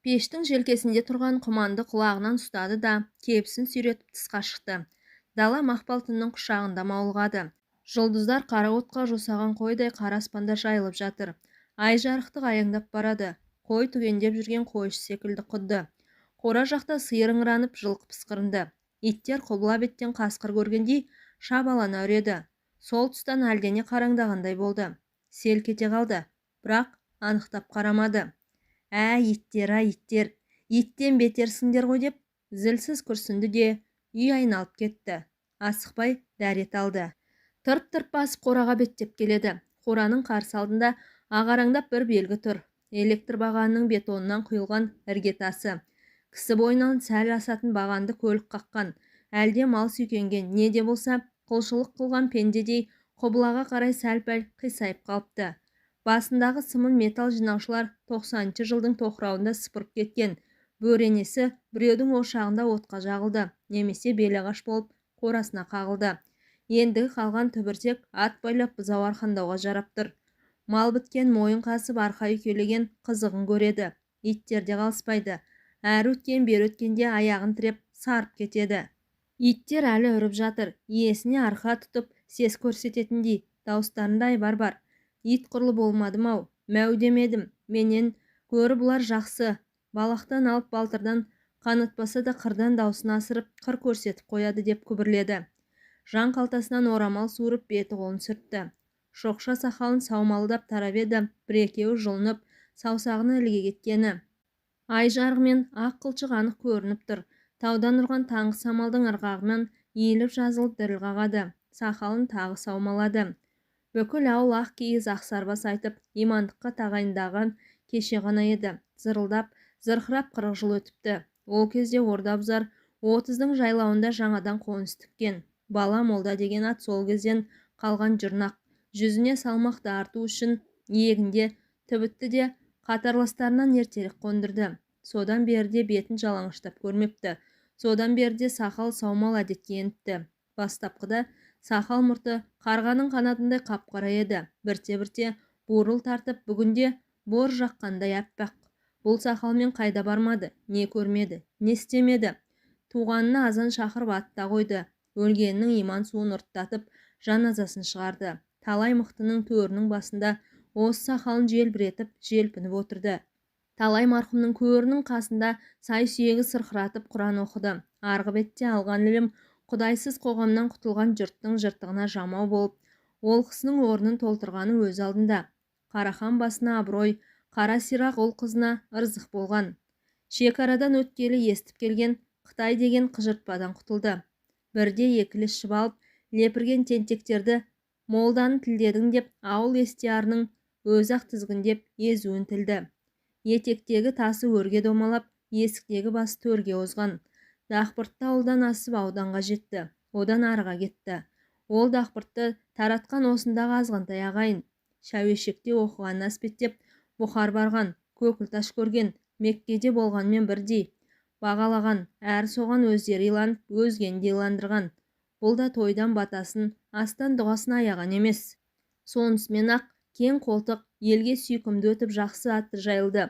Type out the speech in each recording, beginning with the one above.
Пештің желкесінде тұрған құманды құлағынан ұстады да, кебісін сүйретіп тысқа шықты. Дала мақпал түннің құшағында маулығады. Жұлдыздар қара отқа жусаған қойдай қара аспанда жайылып жатыр. Ай жарықтық аяңдап барады. Қой түгендеп жүрген қойшы секілді құдды. Қора жақта сиыр ыңыранып, жылқы пысқырынды. Иттер құбыла беттен қасқыр көргендей шабалана үреді. Сол тұстан әлдене қараңдағандай болды. Селк ете қалды, бірақ анықтап қарамады. Ә, иттер-ай, иттер, иттен бетерсіңдер ғой деп зілсіз күрсінді де үй айналып кетті. Асықпай дәрет алды. Тырп-тырп басып қораға беттеп келеді. Қораның қарсы алдында ағараңдап бір белгі тұр. Электр бағанының бетонынан құйылған іргетасы. Кісі бойынан сәл асатын бағанды көлік қаққан, әлде мал сүйкенген, не де болса құлшылық қылған пендедей құбылаға қарай сәл-пәл қисайып қалыпты. Басындағы сымын металл жинаушылар 90-шы жылдың тоқырауында сыпырып кеткен. Бөренесі біреудің ошағында отқа жағылды, немесе белағаш болып қорасына қағылды. Ендігі қалған түбіртек ат байлап бұзау арқандауға жарап тұр. Мал біткен мойын қасып арқа үйкелеген қызығын көреді. Иттер де қалыспайды. Әрі өткен бері өткенде аяғын тіреп сарып кетеді. Иттер әлі үріп жатыр. Иесіне арқа тұтып сес көрсететіндей дауыстарында айбар бар. Ит құрлы болмадым-ау, мәу демедім. Менен гөрі бұлар жақсы. Балақтан алып балтырдан қанатпаса да қырдан даусын асырып қыр көрсетіп қояды деп күбірледі. Жан қалтасынан орамал суырып беті қолын сүртті. Шоқша сақалын саумалдап тарап еді, бір-екеуі жұлынып, саусағына іліге кеткені. Ай жарығымен ақ қылшық анық көрініп тұр. Таудан ұрған таңғы самалдың ырғағымен иіліп жазылып діріл қағады. Сақалын тағы саумалады. Бүкіл ауыл ақ киіз ақсарбас айтып, имандыққа тағайындаған кеше ғана еді. Зырылдап, зырқырап 40 жыл өтіпті. Ол кезде орда бұзар 30-дың жайлауында жаңадан қоныс тіккен. Бала молда деген ат сол кезден қалған жұрнақ. Жүзіне салмақты арту үшін иегінде түбітті де қатарластарынан ертерек қондырды. Содан беріде бетін жалаңаштап көрмепті. Содан беріде сақал саумал әдетке еніпті. Бастапқыда сақал мұрты қарғаның қанатындай қап-қара еді. Бірте-бірте бурыл тартып, бүгінде бор жаққандай аппақ. Бұл сақалмен қайда бармады, не көрмеді, не істемеді. Туғанына азан шақырып атта қойды. Өлгенінің иман суын ұрттатып, жаназасын шығарды. Талай мықтының төрінің басында осы сақалын желбіретіп, желпініп отырды. Талай марқұмның көрінің қасында сай сүйегі сырқыратып құран оқыды. Арғы бетте алған ілім құдайсыз қоғамнан құтылған жұрттың жыртығына жамау болып, олқысының орнын толтырғаны өз алдында. Қарахан басына абырой, қара сирақ ұл қызына ырзық болған. Шекарадан өткелі естіп келген Қытай деген қыжыртпадан құтылды. Бірде екілі ішіп алып, лепірген тентектерді молданы тілдедің деп ауыл естиярының өзі-ақ тізгіндеп езуін тілді. Етектегі тасы өрге домалап, есіктегі басы төрге озған. Дақпыртты ауылдан асып ауданға жетті, одан арыға кетті. Ол дақпыртты таратқан осындағы азғантай ағайын. Шәуешекте оқығанын әспеттеп, Бұхар барған, Көкілташ көрген, Меккеде болғанмен бірдей. Бағалаған, әрі соған өздері иланып, өзгені де иландырған. Бұл да тойдан батасын, астан дұғасын аяған емес. Сонысымен-ақ кең қолтық елге сүйкімді өтіп жақсы аты жайылды.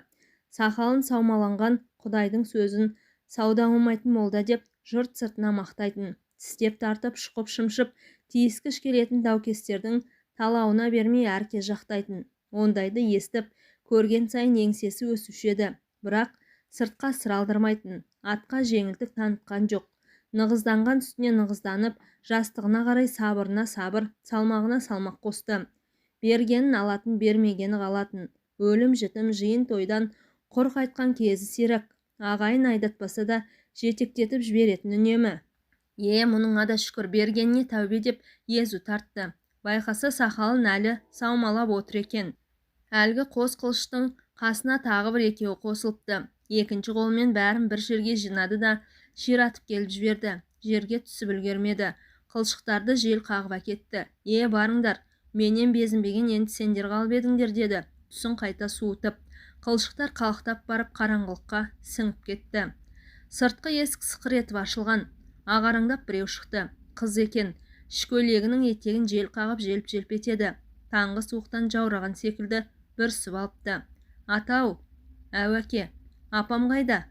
Сақалын саумаланған құдайдың сөзін сауда қылмайтын молда деп жұрт сыртына мақтайтын. Тістеп тартып, шұқып шымшып, тиіскіш келетін даукестердің талауына бермей әркез жақтайтын. Ондайды естіп, көрген сайын еңсесі өсуші еді. Бірақ сыртқа сыр алдырмайтын, атқа жеңілдік танытқан жоқ. Нығызданған үстіне нығызданып, жастығына қарай сабырына сабыр, салмағына салмақ қосты. Бергенін алатын, бермегені қалатын. Өлім жітім жиын тойдан құр қайтқан кезі сирек. Ағайын айдатпаса да жетектетіп жіберетін үнемі. Е, мұныңа да шүкір, бергеніне тәубе деп езу тартты. Байқаса сақалын әлі саумалап отыр екен. Әлгі қос қылыштың қасына тағы бір екеуі қосылыпты. Екінші қолымен бәрін бір жерге жинады да ширатып келіп жіберді. Жерге түсіп үлгермеді. Қылшықтарды жел қағып әкетті. Е, барыңдар, менен безінбеген енді сендер қалып едіңдер деді. Түсін қайта суытып. Қылшықтар қалықтап барып қараңғылыққа сіңіп кетті. Сыртқы есік сықыр етіп ашылған. Ағараңдап біреу шықты. Қыз екен. Ішкөлегінің етегін жел қағып желп-желп етеді. Таңғы суықтан жаураған секілді бүрсіп алыпты. Атау, әуәке, Апам қайда?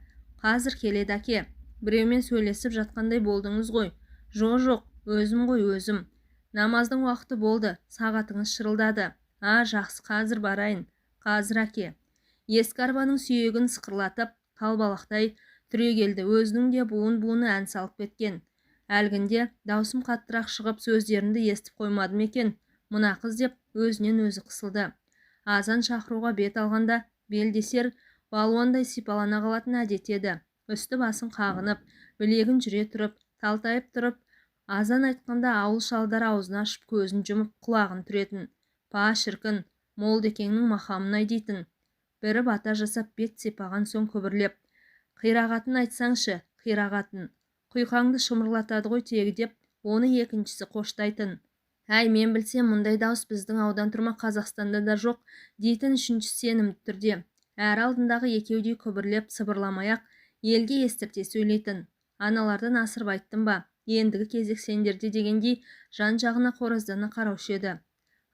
Қазір келеді, әке. Біреумен сөйлесіп жатқандай болдыңыз ғой. Жоқ, өзім ғой, өзім. Намаздың уақыты болды, сағатыңыз шырылдады. А, жақсы, қазір барайын. Қазір, әке. Ескі арбаның сүйегін сықырлатып, қалбалақтай түрегелді. Өзінің де буын-буыны ән салып кеткен. Әлгінде даусым қаттырақ шығып, сөздерімді естіп қоймадым екен, мына қыз деп өзінен өзі қысылды. Азан шақыруға бет алғанда белдесер балуандай сипалана қалатын әдет еді. Үсті басын қағынып, білегін жүре тұрып, талтайып тұрып, азан айтқанда ауыл шалдары аузын ашып, көзін жұмып, құлағын түретін. Па, шіркін, молдекеңнің мақамын-ай дейтін. Бірі бата жасап бет сипаған соң күбірлеп, қирағатын айтсаңшы, қирағатын. Құйқаңды шымырлатады ғой тегі деп, оны екіншісі қоштайтын. Әй, мен білсем, мұндай дауыс біздің аудан тұрмақ Қазақстанда да жоқ дейтін үшіншісі сенімді түрде. Әрі алдындағы екеудей күбірлеп сыбырламай-ақ елге естірте сөйлейтін. Аналардан асырып айттым ба, ендігі кезек сендерде дегендей жан-жағына қораздана қараушы еді.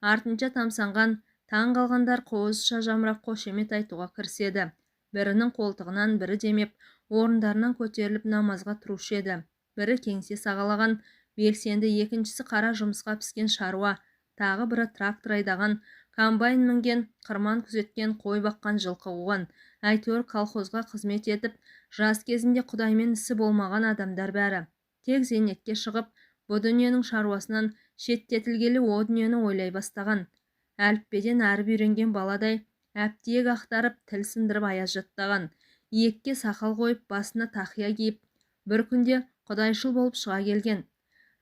Артынша тамсанған, таң қалғандар қозыша жамырап қошемет айтуға кіріседі. Бірінің қолтығынан бірі демеп, орындарынан көтеріліп намазға тұрушы еді. Бірі кеңсе сағалаған белсенді, екіншісі қара жұмысқа піскен шаруа, тағы бірі трактор айдаған, комбайн мінген, қырман күзеткен, қой баққан, жылқы қуған, әйтеуір колхозға қызмет етіп, жас кезінде құдаймен ісі болмаған адамдар бәрі. Тек зейнетке шығып, бұ дүниенің шаруасынан шеттетілгелі о дүниені ойлай бастаған. Әліппеден әріп үйренген баладай әптиек ақтарып, тіл сындырып аяз жаттаған. Иекке сақал қойып, басына тақия киіп, бір күнде құдайшыл болып шыға келген.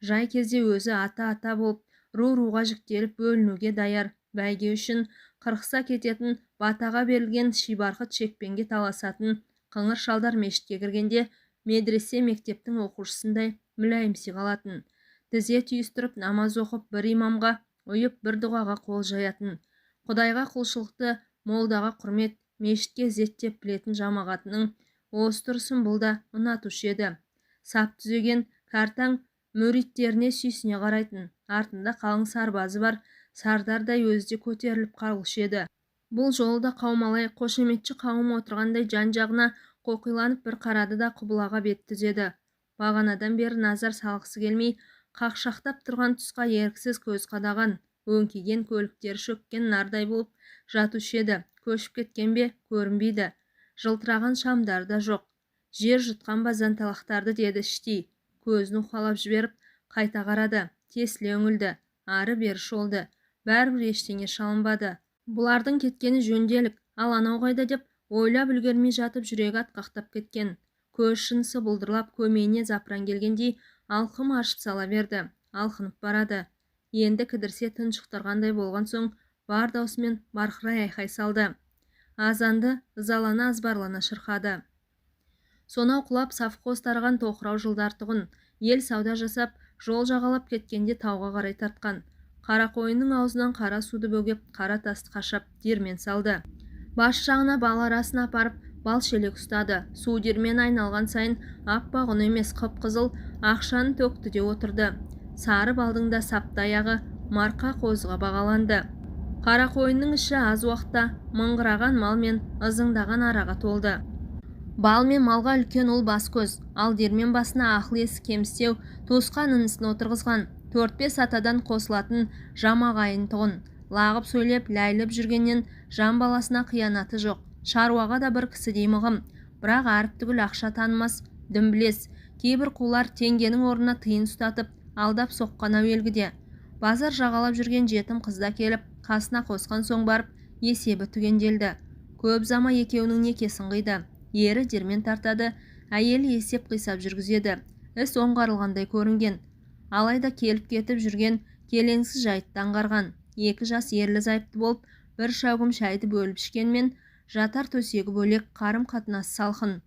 Жай кезде өзі ата-ата болып, ру-руға жіктеліп бөлінуге даяр, бәйге үшін қырқыса кететін, батаға берілген шибарқыт шекпенге таласатын қыңыр шалдар мешітке кіргенде медресе мектептің оқушысындай мүләйімси қалатын. Тізе түйістіріп намаз оқып, бір имамға ұйып, бір дұғаға қол жаятын. Құдайға құлшылықты, молдаға құрмет, мешітке зеттеп білетін жамағатының осы тұрысын бұл да ұнатушы еді. Сап түзеген картаң мүриттеріне сүйсіне қарайтын, артында қалың сарбазы бар сардардай өзі де көтеріліп қалушы еді. Бұл жолы да қаумалай қошеметші қауым отырғандай жан-жағына қоқиланып бір қарады да құбылаға бет түзеді. Бағанадан бері назар салғысы келмей, қақшақтап тұрған тұсқа еріксіз көз қадаған, өңкиген көліктері шөккен нардай болып жатушы еді. Көшіп кеткен бе, көрінбейді. Жылтыраған шамдары да жоқ. Жер жұтқан ба зәнталақтарды деді іштей. Көзін уқалап жіберіп, қайта қарады. Тесіле үңілді. Ары-бері шолды. Бәрібір ештеңе шалынбады. Бұлардың кеткені жөнделік, ал анау қайда деп ойлап үлгермей жатып жүрегі атқақтап кеткен. Көз шынысы бұлдырлап көмейіне запыран келгендей алқым ашып сала берді. Алқынып барады. Енді кідірсе тұншықтырғандай болған соң бар даусымен барқырай айқай салды. Азанды ызалана азбарлана шырқады. Сонау құлап совхоз тараған тоқырау жылдар тұғын, ел сауда жасап, жол жағалап кеткенде тауға қарай тартқан. Қарақойынның аузынан қара суды бөгеп, қара тасты қашап, диірмен салды. Бас жағына бал арасына апарып, бал шелек ұстады. Су диірмен айналған сайын аппақ ұн емес, қып-қызыл ақшаны төкті де отырды. Сары балдың да сапты аяғы марқа қозыға бағаланды. Қарақойынның іші аз уақытта мыңғыраған мал мен ызыңдаған араға толды. Бал мен малға үлкен ұл бас көз, ал диірмен басына ақыл есі кемістеу туысқан інісін отырғызған. 4-5 атадан қосылатын жамағайын тұғын. Лағып сөйлеп, ләйліп жүргеннен жан баласына қиянаты жоқ. Шаруаға да бір кісідей мығым. Бірақ әріп түгіл ақша танымас, дүмбілез. Кейбір қулар теңгенің орнына тиын ұстатып, алдап соққан әуелгіде. Базар жағалап жүрген жетім қызда келіп, қасына қосқан соң барып, есебі түгенделді. Көп ұзамай екеуінің некесін қиды. Ері диірмен тартады, әйелі есеп қисап жүргізеді. Іс оңғарылғандай көрінген. Алайда келіп-кетіп жүрген келеңсіз жайтты аңғарған. Екі жас ерлі-зайыпты болып, бір шәугім шайды бөліп ішкенмен, жатар төсегі бөлек, қарым-қатынасы салқын.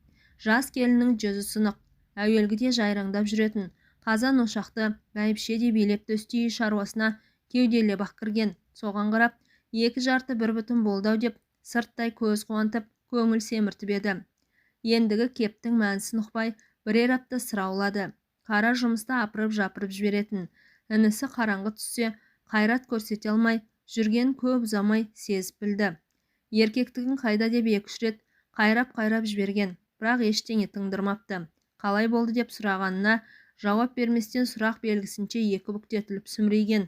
Жас келіннің жүзі сынық, әуелгіде жайраңдап жүретін, қазан ошақты бәйбіше де билеп төстей шаруасына кеуделеп-ақ кірген. Соған қарап, екі жарты бір бүтін болды-ау деп, сырттай көз қуантып, көңіл семіртіп еді. Ендігі кептің мәнісін ұқпай, бірер апта сыраулады. Қара жұмыста апырып-жапырып жіберетін. Інісі қараңғы түссе, қайрат көрсете алмай, жүрген көп ұзамай сезіп білді. Еркектігін қайда деп 2-3 рет Қайрап-қайрап жіберген, бірақ ештеңе тыңдырмапты. Қалай болды деп сұрағанына жауап берместен сұрақ белгісінше екі бүктетіліп сүмірейген.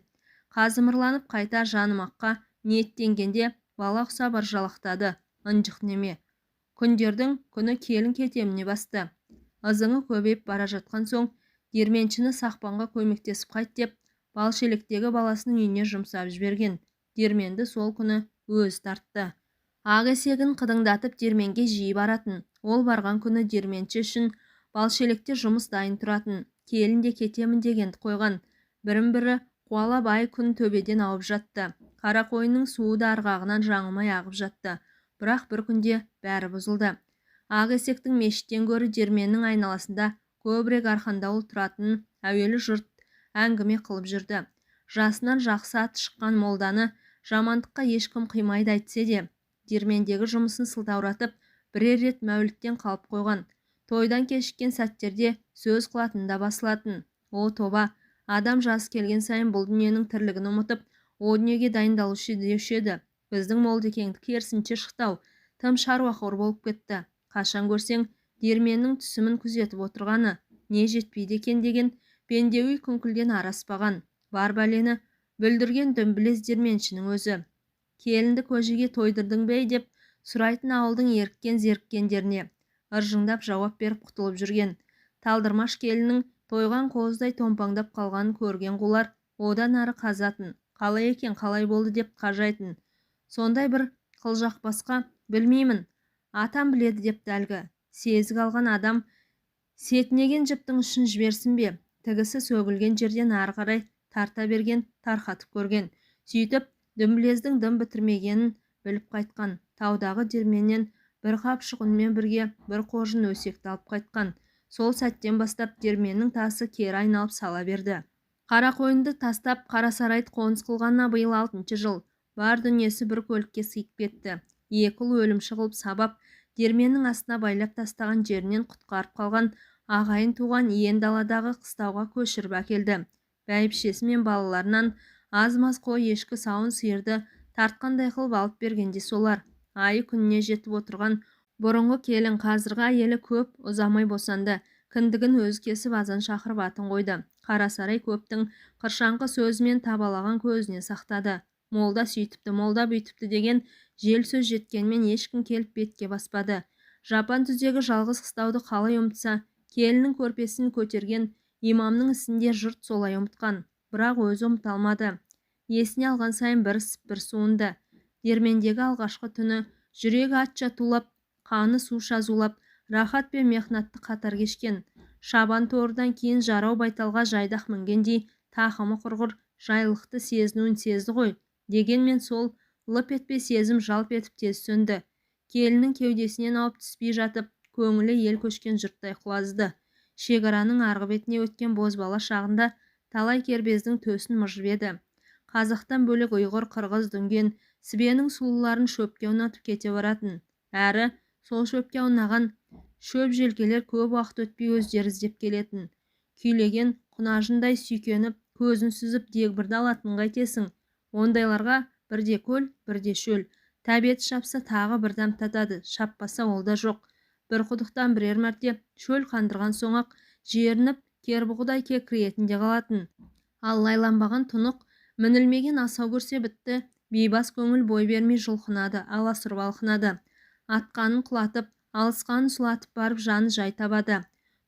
Қазымырланып қайта жанымаққа ниеттенгенде бала ұқсап ыржалақтады. Ынжық неме. Күндердің күні келін кетеміне басты. Ызыңы көбейіп бара жатқан соң диірменшіні сақпанға көмектесіп қайт деп Балшелектегі баласының үйіне жұмсап жіберген. Диірменді сол күні өзі тартты. Ақ есегін қыдыңдатып диірменге жиі баратын. Ол барған күні диірменші үшін Балшелекте жұмыс дайын тұратын. Келін де кетемін дегенді қойған. Бірін-бірі қуалап ай күн төбеден ауып жатты. Қарақойынның суы да ырғағынан жаңылмай ағып жатты. Бірақ бір күнде бәрі бұзылды. Ақ есектің мешіттен гөрі диірменнің айналасында көбірек арқандаулы тұратынын әуелі жұрт әңгіме қылып жүрді. Жасынан жақсы аты шыққан молданы жамандыққа ешкім қимайды әйтсе де, диірмендегі жұмысын сылтауратып, бірер рет мәуліттен қалып қойған. Тойдан кешіккен сәттерде сөз қылатын да басылатын. О тоба, адам жасы келген сайын бұл дүниенің тірлігін ұмытып, о дүниеге дайындалушы деуші еді. Біздің молдекеңді керісінше шықты-ау, тым шаруақор болып кетті. Қашан көрсең, диірменнің түсімін күзетіп отырғаны, не жетпейді екен деген пендеуи күңкілден араспаған. Бар бәлені бүлдірген дүмбілез диірменшінің өзі. Келінді көжеге тойдырдың бе деп сұрайтын ауылдың еріккен-зеріккендеріне ыржыңдап жауап беріп құтылып жүрген. Талдырмаш келіннің тойған қоздай томпаңдап қалғанын көрген қулар одан ары қазатын. Қалай екен, қалай болды деп қажайтын. Сондай бір қылжақбасқа білмеймін, атам біледі депті әлгі. Сезік алған адам сетінеген жіптің ұшын жіберсін бе? Тігісі сөгілген жерден ары қарай тарта берген, тарқатып көрген. Сөйтіп, дүмбілездің дым бітірмегенін біліп қайтқан. Таудағы диірменнен бір қапшық ұнмен бірге бір қоржын өсекті алып қайтқан. Сол сәттен бастап диірменнің тасы кері айналып сала берді. Қарақойынды тастап Қарасарайды қоныс қылғанына биыл 6 жыл. Бар дүниесі бір көлікке сыйып кетті. Екі ұл өлімші қылып сабап, диірменнің астына байлап тастаған жерінен құтқарып қалған ағайын туған иен даладағы қыстауға көшіріп әкелді. Бәйбішесі мен балаларынан аз-маз қой ешкі сауын сиырды тартқандай қылып алып бергенде солар. Айы күніне жетіп отырған бұрынғы келін қазіргі әйелі көп ұзамай босанды. Кіндігін өзі кесіп азан шақырып атын қойды. Қарасарай көптің қыршаңқы сөзімен табалаған көзіне сақтады. Молда сөйтіпті, молда бүйтіпті деген жел сөз жеткенмен ешкім келіп бетке баспады. Жапан түздегі жалғыз қыстауды қалай ұмытса, келіннің көрпесін көтерген имамның ісінде жұрт солай ұмытқан. Бірақ өзі ұмыта алмады. Есіне алған сайын бір ысып бір суынды. Диірмендегі алғашқы түні жүрегі атша тулап, қаны суша зулап, рахат пен мехнатты қатар кешкен. Шабан торыдан кейін жарау байталға жайдақ мінгендей тақымы құрғыр жайлықты сезінуін сезді ғой. Дегенмен сол лып етпе сезім жалп етіп тез сөнді. Келіннің кеудесінен ауып түспей жатып, көңілі ел көшкен жұрттай құлазыды. Шекараның арғы бетіне өткен бозбала шағында талай кербездің төсін мыжып еді. Қазақтан бөлек ұйғыр, қырғыз, дүнген, сібенің сұлуларын шөпке ұнатып кете баратын. Әрі сол шөпке ұнаған шөп желкелер көп уақыт өтпей өздері іздеп келетін. Күйлеген құнажындай сүйкеніп, көзін сүзіп дегбірді алатын қайтесің. Ондайларға бірде көл, бірде шөл. Тәбеті шапса тағы бір дәм татады, шаппаса ол да жоқ. Бір құдықтан бірер мәрте шөл қандырған соң-ақ жерініп, кербұғыдай кекіретін де қалатын. Ал лайланбаған тұнық, мінілмеген асау көрсе бітті, бейбас көңіл бой бермей жұлқынады, аласұрып алқынады. Атқанын құлатып, алысқанын сұлатып барып жаны жай табады.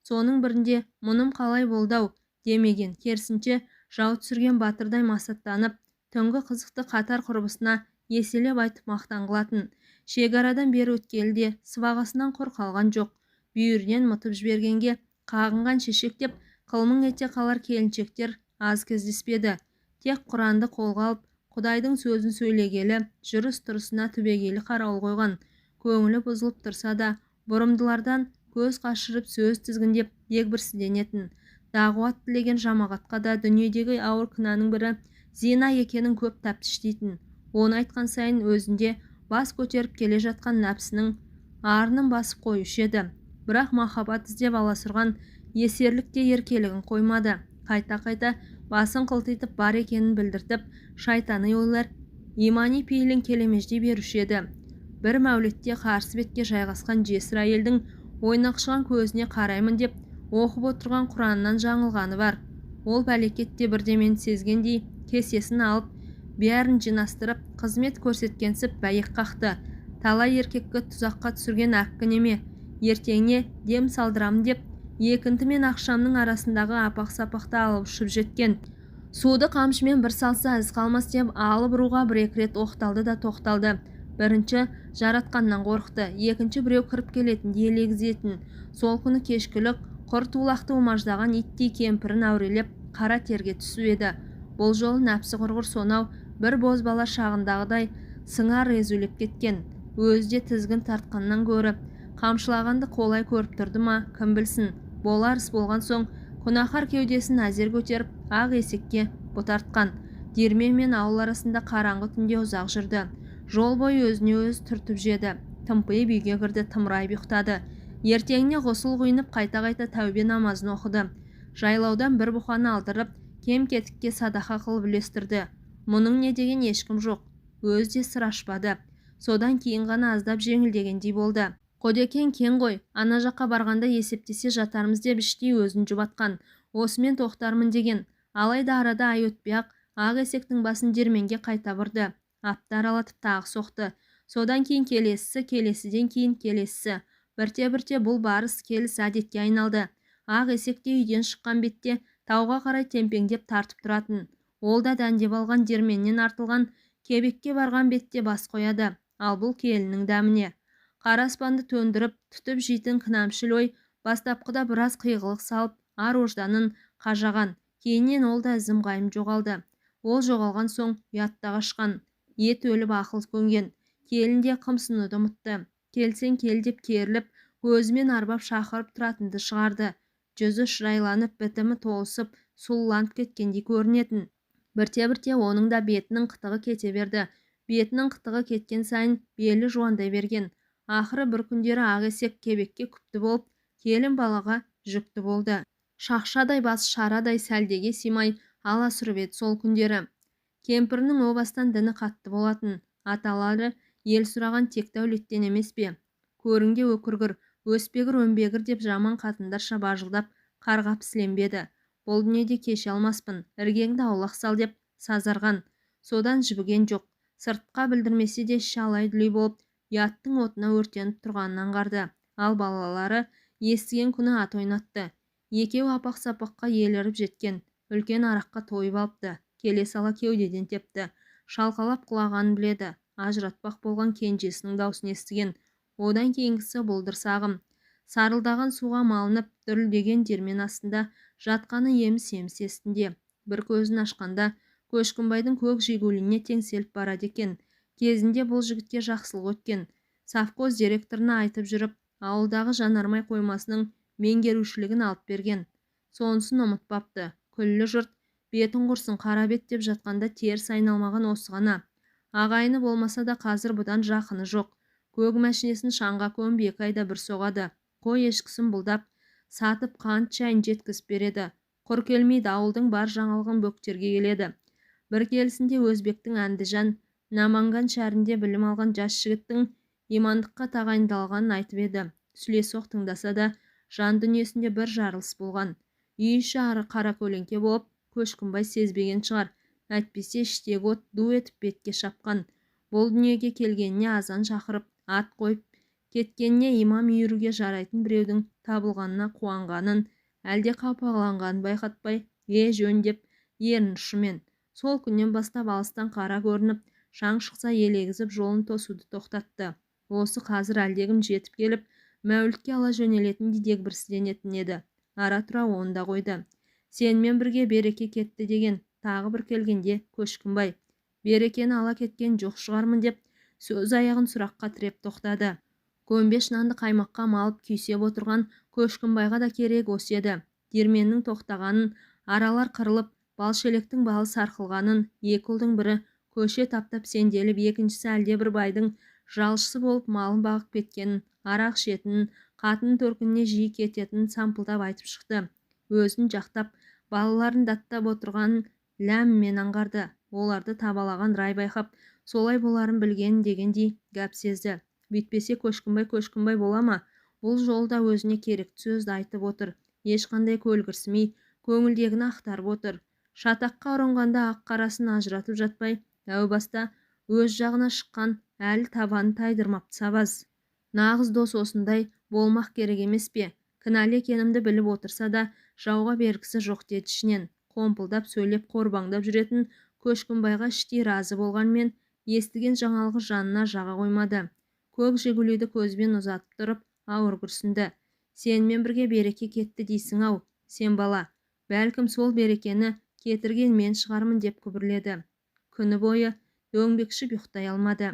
Соның бірінде мұным қалай болды-ау демеген, керісінше жау түсірген батырдай масаттанып, түнгі қызықты қатар құрбысына еселеп айтып мақтан қылатын. Шекарадан бері өткелі де сыбағасынан құр қалған жоқ. Бүйірінен мытып жібергенге қағынған шешек деп қылмың ете қалар келіншектер аз кездеспеді. Тек Құранды қолға алып, Құдайдың сөзін сөйлегелі, жүріс-тұрысына түбегейлі қарауыл қойған. Көңілі бұзылып тұрса да, бұрымдылардан көз қашырып сөз тізгіндеп дегбірсізденетін. Дағуат тілеген жамағатқа да дүниедегі ауыр күнәнің бірі зина екенін көп тәптіштейтін. Оны айтқан сайын өзінде бас көтеріп келе жатқан нәпсінің арынын басып қоюшы еді. Бірақ махаббат іздеп аласұрған есерлік те еркелігін қоймады. Қайта-қайта басын қылтитып бар екенін білдіртіп, шайтани ойлар имани пейілін келемеждей беруші еді. Бір мәулетте қарсы бетке жайғасқан жесір әйелдің ойнақшыған көзіне қараймын деп оқып отырған құранынан жаңылғаны бар. Ол бәлекет те бірдемені сезгендей кесесін алып, бәрін жинастырып, қызмет көрсеткенсіп бәйек қақты. Талай еркекті тұзаққа түсірген әккі неме, ертеңіне дем салдырамын деп, екінті мен ақшамның арасындағы апақ-сапақты алып ұшып жеткен. Суды қамшымен бір салса із қалмас деп алып ұруға бір-екі рет оқталды да тоқталды. Бірінші жаратқаннан қорықты, екінші біреу кіріп келетіндей елегізетін. Сол күні кешкілік құр тулақты умаждаған иттей кемпірін әурелеп қара терге түсіп еді. Бұл жолы нәпсі құрғыр сонау бір бозбала шағындағыдай сыңар езулеп кеткен. Өзі де тізгін тартқаннан гөрі қамшылағанды қолай көріп тұрды ма, кім білсін. Болар іс болған соң күнәһар кеудесін әзер көтеріп, ақ есекке бұтартқан. Диірмен мен ауыл арасында қараңғы түнде ұзақ жүрді. Жол бойы өзіне өзі түртіп жеді. Тымпиып үйге кірді, тымырайып ұйықтады. Ертеңіне ғұсыл құйынып, қайта-қайта тәубе намазын оқыды. Жайлаудан бір бұқаны алдырып, кем-кетікке садақа қылып үлестірді. Мұның не деген ешкім жоқ. Өзі де сыр ашпады. Содан кейін ғана аздап жеңілдегендей болды. Қодекең кең ғой, ана жаққа барғанда есептесе жатармыз деп іштей өзін жұбатқан. Осымен тоқтармын деген. Алайда арада ай өтпей-ақ, ақ есектің басын диірменге қайта бұрды. Апты аралатып тағы соқты. Содан кейін келесісі, келесіден кейін келесісі. Бірте-бірте бұл барыс келіс әдетке айналды. Ақ есек те үйден шыққан бетте тауға қарай темпеңдеп тартып тұратын. Ол да дәндеп алған диірменнен артылған кебекке барған бетте бас қояды. Ал бұл келіннің дәміне. Қара аспанды төндіріп, түтіп жейтін кінәмшіл ой бастапқыда біраз қиғылық салып, ар ожданын қажаған. Кейіннен ол да ізім-ғайым жоғалды. Ол жоғалған соң ұят та қашқан. Ет өліп ақыл көнген. Келін де қымсынуды ұмытты. Келсең кел деп керіліп, көзімен арбап шақырып тұратынды шығарды. Жүзі шырайланып, бітімі толысып, сұлуланып кеткендей көрінетін. Бірте-бірте оның да бетінің қытығы кете берді. Бетінің қытығы кеткен сайын белі жуандай берген. Ақыры бір күндері ақ есек кебекке күпті болып, келін балаға жүкті болды. Шақшадай бас шарадай сәлдеге сыймай аласұрып еді сол күндері. Кемпірінің о бастан діні қатты болатын. Аталары ел сұраған тек дәулеттен емес пе? Көріңде өкіргір, өспегір, өнбегір деп жаман қатындарша бажылдап қарғап сіленбеді. Бұл дүниеде кеше алмаспын, іргеңді аулақ сал деп сазарған. Содан жібіген жоқ. Сыртқа білдірмесе де іші алай-дүлей болып, ұяттың отына өртеніп тұрғанын аңғарды. Ал балалары естіген күні ат ойнатты. Екеуі апақ-сапаққа еліріп жеткен, үлкен араққа тойып алыпты. Келе сала кеудеден тепті. Шалқалап құлағанын біледі. Ажыратпақ болған кенжесінің даусын естіген. Одан кейінгісі бұлдыр сағым. Сарылдаған суға малынып, дүрілдеген диірмен астында жатқаны еміс-еміс естінде. Бір көзін ашқанда Көшкінбайдың көк жигулине теңселіп барады екен. Кезінде бұл жігітке жақсылық өткен. Совхоз директорына айтып жүріп, ауылдағы жанармай қоймасының меңгерушілігін алып берген. Сонысын ұмытпапты. Күллі жұрт бетін құрсын қара бет деп жатқанда теріс айналмаған осы ғана. Ағайыны болмаса да қазір бұдан жақыны жоқ. Көк мәшинесін шаңға көміп 2 айда бір соғады. Қой ешкісін бұлдап, сатып қант шайын жеткізіп береді. Құр келмейді, ауылдың бар жаңалығын бөктерге келеді. Бір келісінде өзбектің Әндіжан, Наманган шәрінде білім алған жас жігіттің имандыққа тағайындалғанын айтып еді. Сүлесоқ тыңдаса да жан дүниесінде бір жарылыс болған. Үй іші ары қара көлеңке болып, Көшкінбай сезбеген шығар. Әйтпесе іштегі от ду етіп бетке шапқан. Бұл дүниеге келгеніне азан шақырып, ат қойып, кеткеніне имам үйіруге жарайтын біреудің табылғанына қуанғанын, әлде қапаланғанын байқатпай, е жөн деп ерін ұшымен. Сол күннен бастап алыстан қара көрініп, шаң шықса елегізіп жолын тосуды тоқтатты. Осы қазір әлдегім жетіп келіп, Мәулітке ала жөнелетіндей дегбірсізденетін еді. Ара-тұра оны да қойды. Сенімен бірге береке кетті деген тағы бір келгенде Көшкінбай, берекені ала кеткен жоқ шығармын деп сөз аяғын сұраққа тіреп тоқтады. Көмбеш нанды қаймаққа малып күйсеп отырған Көшкінбайға да керек осы еді. Диірменнің тоқтағанын, аралар қырылып, балшелектің балы сарқылғанын, екі ұлдың бірі көше таптап сенделіп, екіншісі әлдебір байдың жалшысы болып малын бағып кеткенін, арақ ішетінін, қатын төркініне жиі кететінін сампылдап айтып шықты. Өзін жақтап, балаларын даттап отырғанын ләммен аңғарды. Оларды табалаған рай байқап, солай боларын білген дегендей гәп сезді. Бүйтпесе Көшкінбай Көшкінбай бола ма? Бұл жолы да өзіне керекті сөзді айтып отыр. Ешқандай көлгірсімей, көңілдегіні ақтарып отыр. Шатаққа ұрынғанда ақ қарасын ажыратып жатпай, әу баста өз жағына шыққан әлі табанын тайдырмапты сабаз. Нағыз дос осындай болмақ керек емес пе? Кінәлі екенімді біліп отырса да, жауға бергісі жоқ деді ішінен. Қомпылдап сөйлеп қорбаңдап жүретін Көшкінбайға іштей разы болғанмен, естіген жаңалығы жанына жаға қоймады. Көк жигулиді көзбен ұзатып тұрып, ауыр күрсінді. Сенімен бірге береке кетті дейсің-ау, сен бала. Бәлкім сол берекені кетірген мен шығармын деп күбірледі. Күні бойы дөңбекшіп ұйықтай алмады.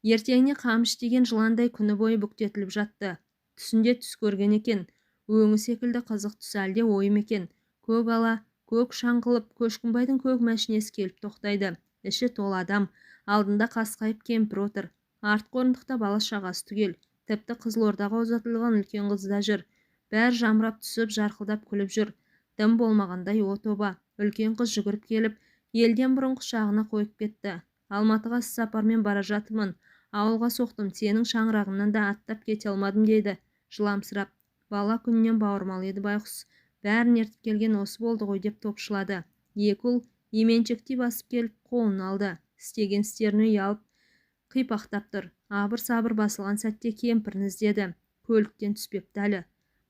Ертеңіне қамшы тиген жыландай күні бойы бүктетіліп жатты. Түсінде түс көрген екен. Өңі секілді қызық түс әлде ойым екен. Көк ала, көк шаң қылып Көшкінбайдың көк мәшинесі келіп тоқтайды. Іші тола адам, алдында қасқайып кемпір отыр. Артқы орындықта бала шағасы түгел. Тіпті Қызылордаға ұзатылған үлкен қызы да жүр. Бәрі жамырап түсіп, жарқылдап күліп жүр. Дым болмағандай о тоба. Үлкен қыз жүгіріп келіп, елден бұрын құшағына қойып кетті. Алматыға іс-сапармен бара жатырмын. Ауылға соқтым, сенің шаңырағыңнан да аттап кете алмадым деді жыламсырап. Бала күнінен бауырмал еді байғұс. Бәрін ертіп келген осы болды ғой деп топшылады. Екі ұл еменшектей басып келіп қолын алды. Істеген істеріне ұялып қипақтап тұр. Абыр-сабыр басылған сәтте кемпірін іздеді. Көліктен түспепті әлі.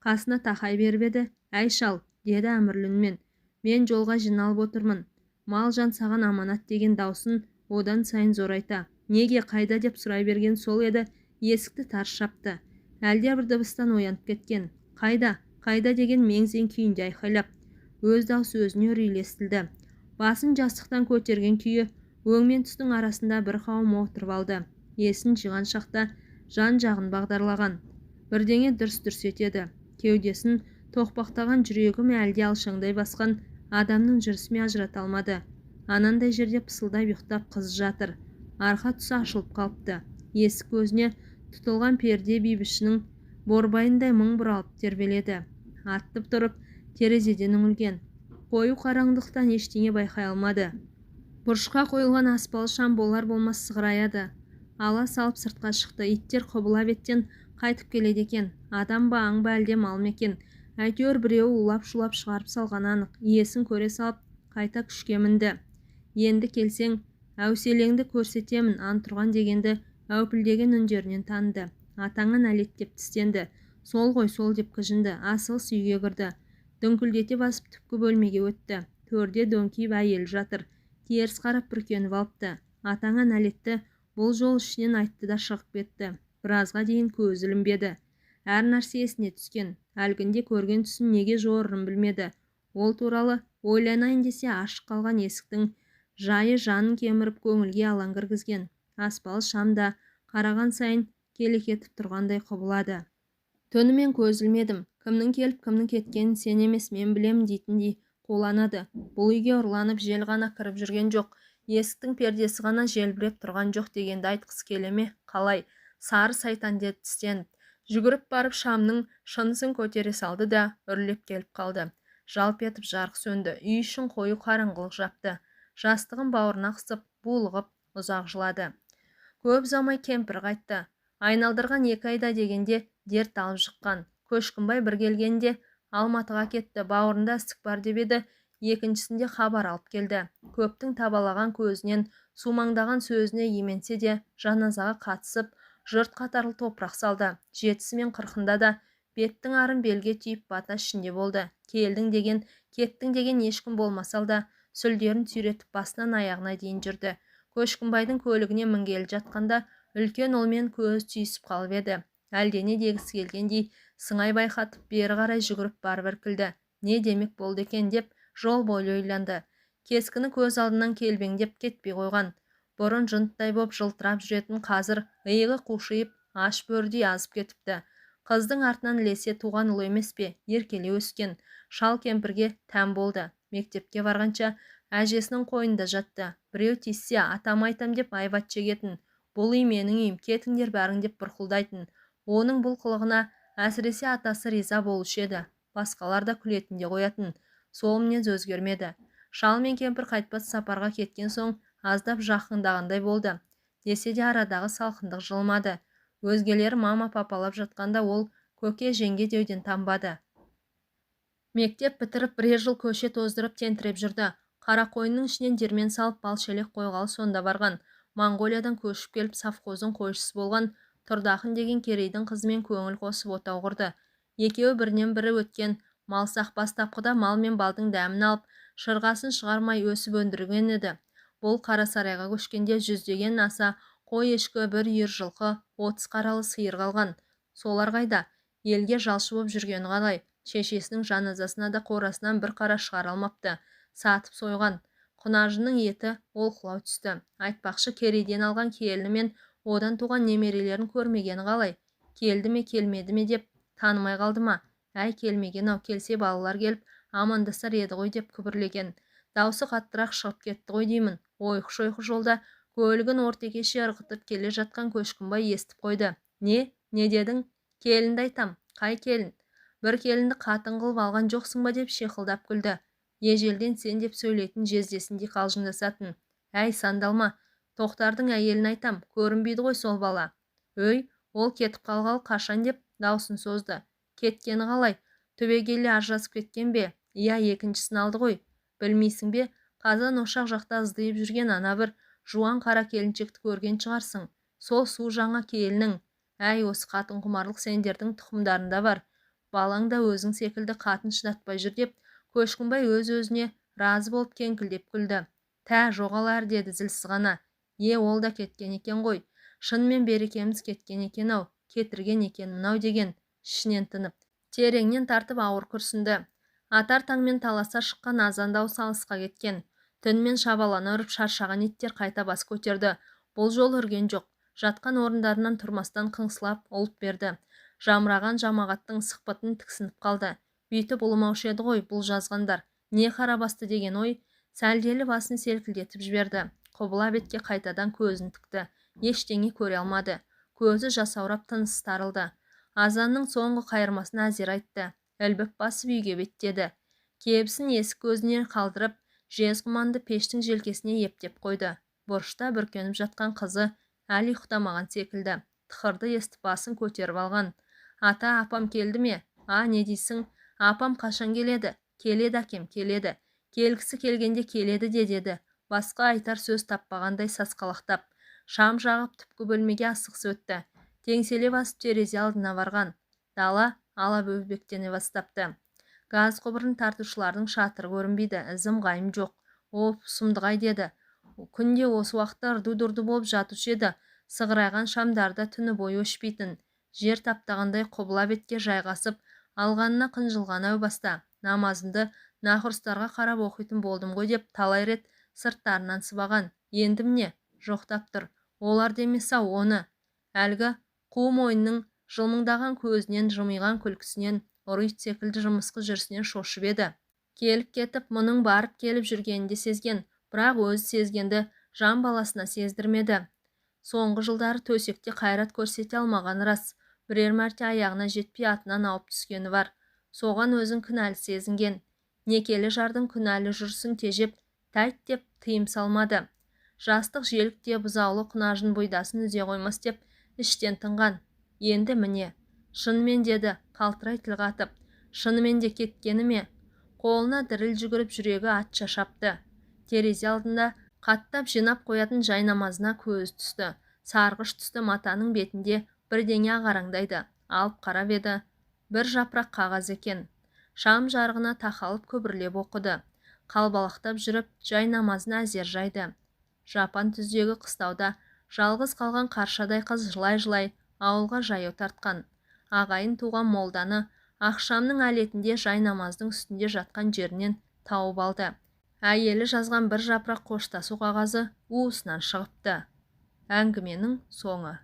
Қасына тақай беріп еді. Әй шал, деді әмірлі үнмен. Мен жолға жиналып отырмын. Мал жан саған аманат деген даусын одан сайын зорайта. Неге, қайда деп сұрай берген сол еді, есікті тарс жапты. Әлде бір дыбыстан оянып кеткен. Қайда, қайда деген мең-зең күйінде айқайлап. Өз даусы өзіне үрейлі естілді. Басын жастықтан көтерген күйі өң мен түстің арасында бір қауым отырып алды. Есін жиған шақта жан-жағын бағдарлаған. Бірдеңе дүрс-дүрс етеді. Кеудесін тоқпақтаған жүрегі ме әлде алшаңдай басқан адамның жүрісіме ажырата алмады. Анандай жерде пысылдап ұйықтап қыз жатыр. Арқа тұсы ашылып қалыпты. Есік көзіне тұтылған перде бибішінің борбайындай мың бұралып тербеледі. Атып тұрып терезеден үңілген. Қою қараңғылықтан ештеңе байқай алмады. Бұрышқа қойылған аспалы шам болар болмас сығыраяды. Ала салып сыртқа шықты. Иттер құбыла беттен қайтып келеді екен. Адам ба, аң ба, әлде мал ма екен? Әйтеуір біреуі улап-шулап шығарып салған анық. Иесін көре салып қайта күшке мінді. Енді келсең, әуселеңді көрсетемін, антұрған дегенді әупілдеген үндерінен таныды. Атаңа нәлет деп тістенді. Сол ғой, сол деп кіжінді. Асығыс үйге кірді. Дүңкілдете басып түпкі бөлмеге өтті. Төрде дөңкиіп әйел жатыр. Теріс қарап бүркеніп алыпты. Атаңа нәлетті бұл жол ішінен айтты да шығып кетті. Біразға дейін көзі ілінбеді. Әр нәрсе есіне түскен. Әлгінде көрген түсін неге жорырын білмеді. Ол туралы ойланайын десе ашық қалған есіктің жайы жанын кеміріп көңілге алаң кіргізген. Аспалы шам да қараған сайын келекетіп тұрғандай құбылады. Түнімен көз ілмедім. Кімнің келіп, кімнің кеткенін сен емес, мен білемін дейтіндей қуланады. Бұл үйге ұрланып жел ғана кіріп жүрген жоқ. Есіктің пердесі ғана желбіреп тұрған жоқ дегенді айтқысы келе ме? Қалай? Сары сайтан деді тістеніп. Жүгіріп барып шамның шынысын көтере салды да үрлеп келіп қалды. Жалп етіп жарық сөнді. Үй ішін қою қараңғылық жапты. Жастығын бауырына қысып, булығып ұзақ жылады. Көп ұзамай кемпір қайтты. Айналдырған 2 айда дегенде дерт алып шыққан. Көшкінбай бір келгенде Алматыға кетті. Бауырында ісік бар деп еді, екіншісінде хабар алып келді. Көптің табалаған көзінен, сумаңдаған сөзіне еменсе де жаназаға қатысып, жұрт қатарлы топырақ салды. 7 мен 40-ында да беттің арын белге түйіп бата ішінде болды. Келдің деген, кеттің деген ешкім болмаса да сүлдерін сүйретіп басынан аяғына дейін жүрді. Көшкінбайдың көлігіне мінгелі жатқанда үлкен ұлмен көз түйісіп қалып еді. Әлдене дегісі келгендей сыңай байқатып бері қарай жүгіріп барып іркілді. Не демек болды екен деп жол бойы ойланды. Кескіні көз алдынан келбеңдеп кетпей қойған. Бұрын жынттай боп жылтырап жүретін қазір иығы қушиып аш бөрідей азып кетіпті. Қыздың артынан ілесе туған ұлы емес пе, еркелей өскен. Шал кемпірге тән болды. Мектепке барғанша әжесінің қойнында жатты. Біреу тиіссе атам айтам деп айбат шегетін. Бұл үй менің үйім, кетіңдер бәрің деп бұрқылдайтын. Оның бұл қылығына әсіресе атасы риза болушы еді. Басқалар да күлетін де қоятын. Сол мінез өзгермеді. Шал мен кемпір қайтпас сапарға кеткен соң аздап жақындағандай болды. Десе де арадағы салқындық жылымады. Өзгелері мама-папалап жатқанда ол көке жеңге деуден танбады. Мектеп бітіріп бірер жыл көше тоздырып тентіреп жүрді. Қарақойынның ішінен дермен салып бал шелек қойғалы сонда барған. Моңғолиядан көшіп келіп совхоздың қойшысы болған Тұрдақын деген керейдің қызымен көңіл қосып отау құрды. Екеуі бірінен бірі өткен малсақ бастапқыда мал мен балдың дәмін алып, шырғасын шығармай өсіп өндірген еді. Бұл Қарасарайға көшкенде 100-ден аса қой ешкі, бір үйір жылқы, 30 қаралы сиыр қалған. Солар қайда? Елге жалшы боп жүргені қалай? Шешесінің жаназасына да қорасынан бір қара шығара алмапты. Сатып сойған. Құнажынның еті олқылау түсті. Айтпақшы, керейден алған келіні мен одан туған немерелерін көрмегені қалай? Келді ме, келмеді ме деп танымай қалды ма? Әй, келмеген-ау, келсе балалар келіп амандасар еді ғой деп күбірлеген. Даусы қаттырақ шығып кетті ғой деймін. Ойқы-шойқы жолда көлігін ортекеше ырғытып келе жатқан Көшкінбай естіп қойды. Не? Не дедің? Келінді айтам. Қай келін? Бір келінді қатын қылып алған жоқсың ба деп шеқылдап күлді. Ежелден сен деп сөйлейтін жездесіндей қалжыңдасатын. Әй, сандалма, Тоқтардың әйелін айтам, көрінбейді ғой сол бала. Өй, ол кетіп қалғалы қашан деп даусын созды. Кеткені қалай? Түбегейлі ажырасып кеткен бе? Иә, екіншісін алды ғой. Білмейсің бе? Қазан ошақ жақта ыздиып жүрген ана бір жуан қара келіншекті көрген шығарсың. Сол су жаңа келінің. Әй, осы қатын құмарлық сендердің тұқымдарында бар. Балаң да өзің секілді қатын шыдатпай жүр деп Көшкінбай өз-өзіне разы болып кеңкілдеп күлді. Тә, жоғалар деді зілсіз ғана. Е, ол да кеткен екен ғой. Шынымен берекеміз кеткен екен-ау, кетірген екен мынау деген ішінен тынып. Тереңнен тартып ауыр күрсінді. Атар таңмен таласа шыққан азан даусы алысқа кеткен. Түнмен шабалана үріп шаршаған иттер қайта бас көтерді. Бұл жолы үрген жоқ. Жатқан орындарынан тұрмастан қыңсылап ұлып берді. Жамыраған жамағаттың сықпытын тіксініп қалды. Бүйтіп ұлымаушы еді ғой бұл жазғандар. Не қарабасты деген ой сәлделі басын селкілдетіп жіберді. Құбыла бетке қайтадан көзін тікті. Ештеңе көре алмады. Көзі жасаурап тынысы тарылды. Азанның соңғы қайырмасын әзер айтты. Ілбіп басып үйге беттеді. Кебісін есік көзіне қалдырып, жез құманды пештің желкесіне ептеп қойды. Бұрышта бүркеніп жатқан қызы әлі ұйықтамаған секілді. Тықырды естіп басын көтеріп алған. Ата, апам келді ме? А, не дейсің? Апам қашан келеді? Келеді, әкем, келеді. Келгісі келгенде келеді де деді. Басқа айтар сөз таппағандай сасқалақтап. Шам жағып түпкі бөлмеге асығыс өтті. Теңселе басып терезе алдына барған. Дала алабөбектене бастапты. Газ құбырын тартушылардың шатыры көрінбейді, ізім ғайым жоқ. Оп, сұмдық-ай деді. Күнде осы уақытта ырду-дырду болып жатушы еді. Сығырайған шамдарда түні бойы өшпейтін. Жер таптағандай құбыла бетке жайғасып, алғанына қынжылған әу баста. Намазымды нақұрыстарға қарап оқитын болдым ғой деп талай рет сырттарынан сыбаған. Енді міне, жоқтап тұр. Олар демес-ау оны. Әлгі қу мойнының жылмыңдаған көзінен, жымиған күлкісінен, ұры ит секілді жымысқы жүрісінен шошып еді. Келіп кетіп, мұның барып келіп жүргенін де сезген, бірақ өзі сезгенді жан баласына сездірмеді. Соңғы жылдары төсекте қайрат көрсете алмаған рас. Бірер мәрте аяғына жетпей атынан ауып түскені бар. Соған өзін күнәлі сезінген. Некелі жардың күнәлі жүрісін тежеп, тәйт деп тыйым салмады. Жастық желікте бұзаулы құнажын бұйдасын үзе қоймас деп іштен тынған. Енді міне, шынымен деді, қалтырай тіл қатып. Шынымен де кеткені ме? Қолына діріл жүгіріп жүрегі атша шапты. Терезе алдында қаттап жинап қоятын жайнамазына көз түсті. Сарғыш түсті матаның бетінде бірдеңе ағараңдайды. Алып қарап еді, бір жапырақ қағаз екен. Шам жарығына тақалып күбірлеп оқыды. Қалбалақтап жүріп жайнамазын әзер жайды. Жапан түздегі қыстауда жалғыз қалған қаршадай қыз жылай-жылай ауылға жаяу тартқан. Ағайын туған молданы ақшамның әлетінде жайнамаздың үстінде жатқан жерінен тауып алды. Әйелі жазған бір жапырақ қоштасу қағазы уысынан шығыпты. Әңгіменің соңы.